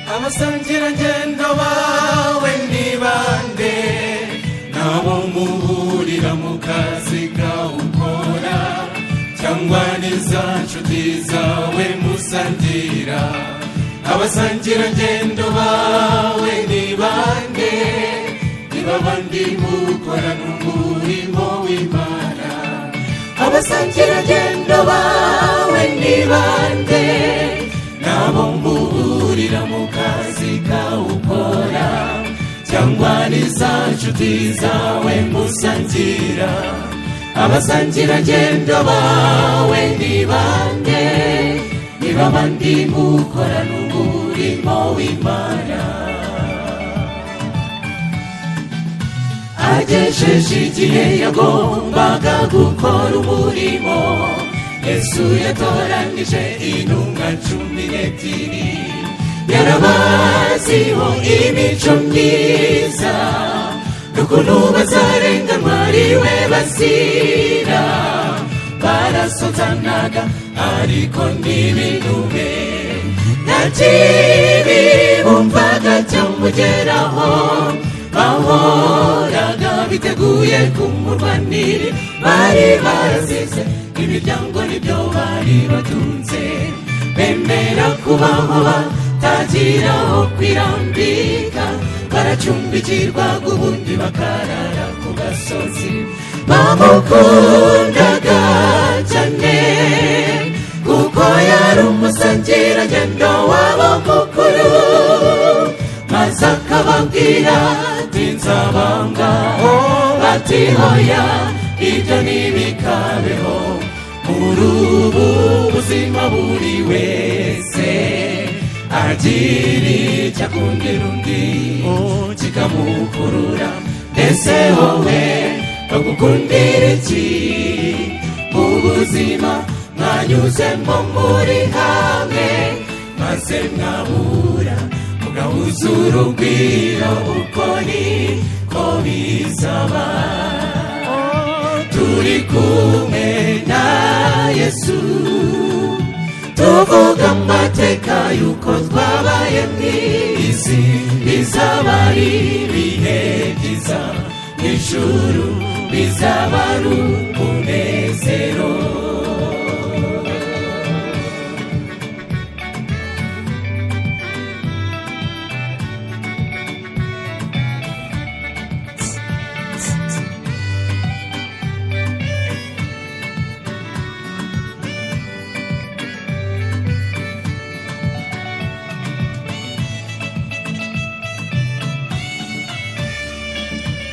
Abasangirangendo bawe ni bande? Nabo muhurira mu kazi kawukora, cyangwa ni za nshuti zawe musangira? Abasangirangendo bawe ni bande? Niba abandi mukorana umurimo w'Imana. Abasangirangendo bawe ni bande? Nabo muhurira mu kazi kawukora, cyangwa ni za nshuti zawe musangira? Abasangirangendo bawe ni bande? Niba abandi mukorana umurimo w'Imana. Agejeje igihe yagombaga gukora umurimo, Yesu yatoranije intumwa 12. Yarabaziho imico myiza, n'ukuntu bazarenganwa ari we bazira. Barasotanaga ariko ntibinube, nta kibi bumvaga cyamugeraho. Bahoraga biteguye kumurwanira, bari barasize imiryango n'ibyo bari batunze. Bemera kubaho batagira aho kwirambika, baracumbikirwa ubundi bakarara ku gasozi. Bamukundaga cyane kuko yari umusangirangendo wabo mukuru, maze akababwira ati nzabanga, bati hoya ibyo ntibikabeho. Muri ubu buzima buri wese agira icyo akundira undi kikamukurura. Ese wowe bagukundira iki mu buzima mwanyuzemo muri hamwe, maze mwabura mugahuza urugwiro? Uko niko bizaba turi kumwe na Yesu, tuvuga amateka y'uko twabaye mu isi. Bizaba ari ibihe byiza ijuru, bizaba ari umunezero.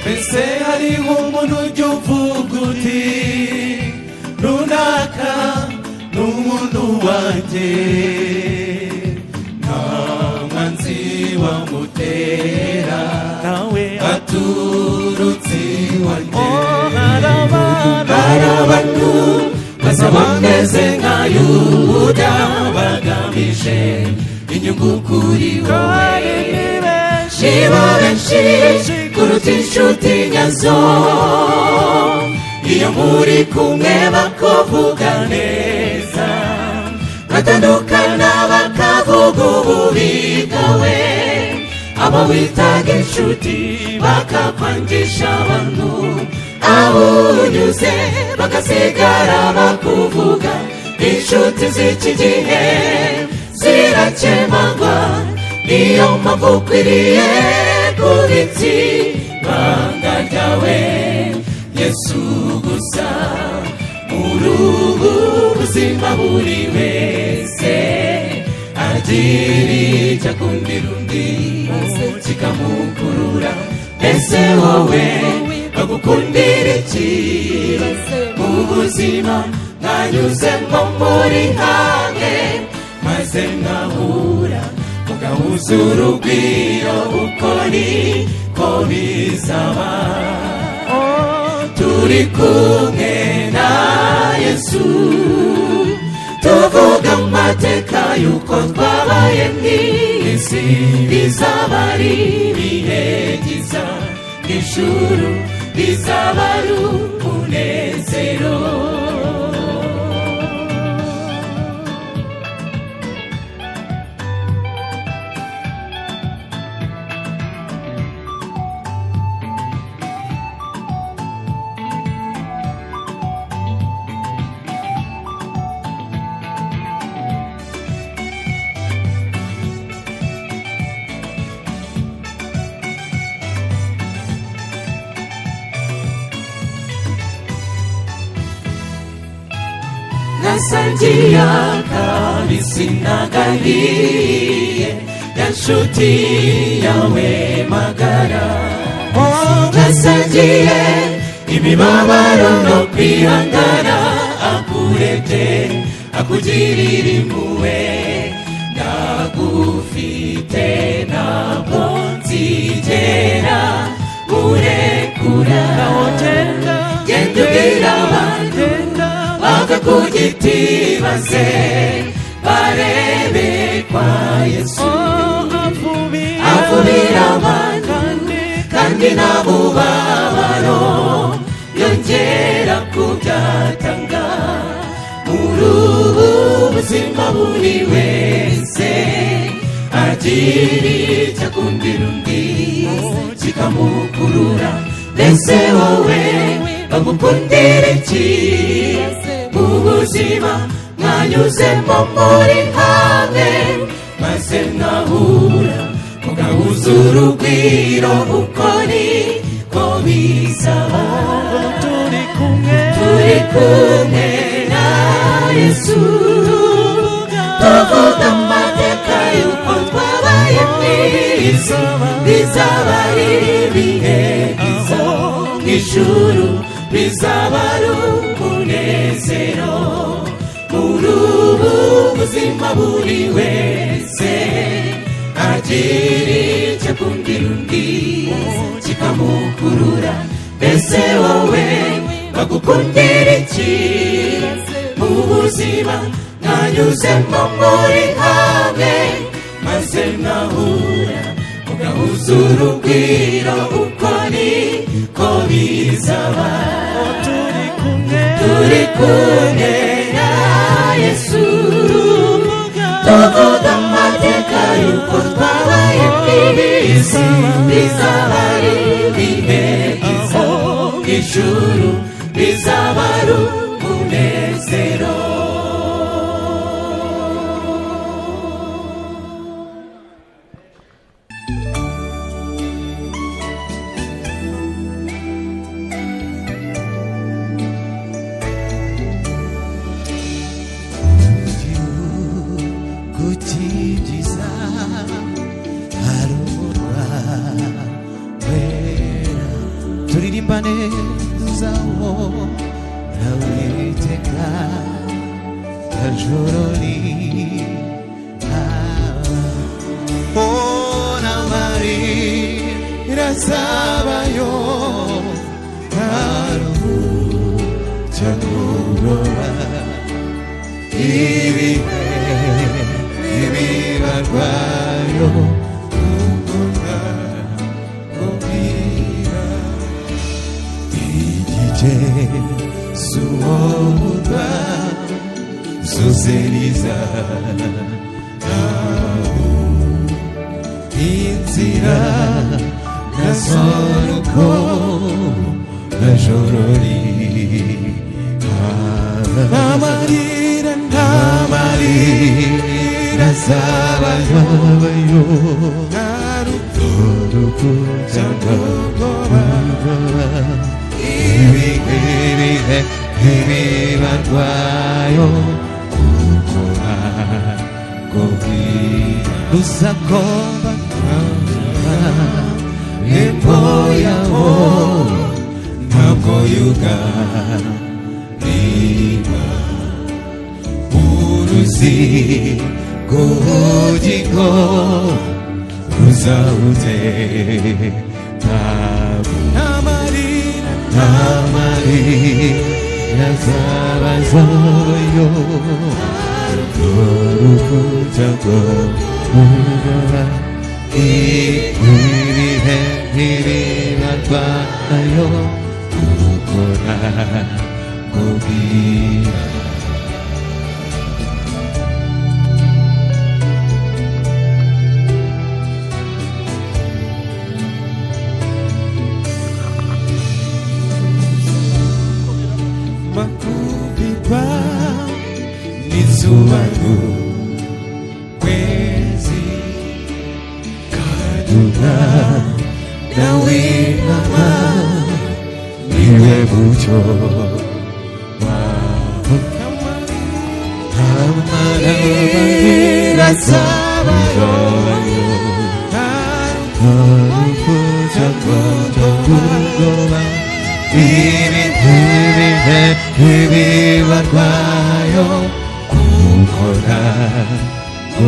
Mbese hariho umuntu ujya uvuga uti runaka ni umuntu wanjye, nta mwanzi wamutera nawe aturutse iwanjye? Hari Hari abantu basa bameze nka Yuda, bagamije inyungu kuri wowe. Niba benshi kuruta inshuti nyazo, iyo muri kumwe bakuvuga neza, batandukana bakavuga ububi bwawe. Abo witaga inshuti bakakwangisha abantu, aho unyuze bagasigara bakuvuga. Inshuti z'iki gihe zirakemangwa, niyo mpamvu ukwiriye kubitsa ibanga ryawe Yesu gusa. Muri ubu buzima buri wese agira icyo akundira undi kikamukurura. Ese wowe bagukundira iki mu buzima mwanyuzemo muri hamwe, maze mwahura mugahuza urugwiro? Uko niko bizaba turi kumwe na Yesu, tuvuga amateka y'uko twabaye mu isi. Bizaba ari ibihe byiza ijuru, bizaba ari umunezero. Mwasangiye akabisi n'agahiye, ya nshuti yawe magara. Mwasangiye imibabaro no kwihangana, akurebye akugirira impuhwe. Ndagufite, ntabwo nzigera urekura. Genda. Genda ubwira abantu Genda. bava ku giti, baze barebe kwa Yesu. Avubira. Avubira abantu kandi kandi nta mubabaro yongera kubyatanga. Muri ubu buzima buri wese agira icyo akundira undi kikamukurura. Mbese wowe bagukundira iki mu buzima mwanyuzemo muri hamwe, maze mwahura mugahuza urugwiro? Uko ni ko bizaba. Turi kumwe. Turi kumwe na Yesu, tuvuga amateka y'uko twabaye mu isi. Bizaba ari ibihe byiza mu ijuru, bizaba ari umunezero. Muri ubu buzima buri wese agira icyo akundira undi kikamukurura. Mbese wowe bagukundira iki mu buzima mwanyuzemo muri hamwe, maze mwahura mugahuza urugwiro? Uko ni ko bizaba. Turi kumwe. Turi kumwe na Yesu, tuvuga amateka y'uko twabaye mu isi. Bizaba ari ibihe byiza ijuru, bizaba ari umunezero. Kuki byiza hari umurwa wera, turirimba neza wo nawiteka joro rihaba. Oh, n'amarira azabayo, nta ruhu ibihe ntibibarwayo ukunda kubwira igice z'uwo murwa zuzeriza inzira nazoruko na joro rihaba. Amarira, ntamarira azabayo, nta rupfu cyangwa ubwoba, ibihe ibihe ntibibarwayo kuko ntabwo bwira ruzakomba hepfo yawo, ntabwo yugarira uruzi rw'ubugingo ruzawute ntabwo Amarira. Amarira azabazoyo urupfu cyangwa ubwoba, ibihe ntibibarwayo kuko ntabwo bwira. Makubirwa n'izuba kwezi Kaduna nawe mama niwe mucyo wawe. Amarira azabayo, urupfu cyangwa ubwoba, ibihe ntibibarwayo, kuko ntabwo.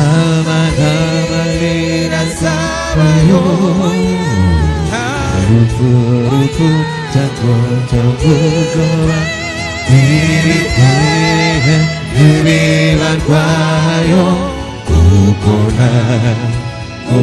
Amarira azabayo, urupfu, urupfu cyangwa ubwoba, ibihe ntibibarwayo, kuko ntabwo.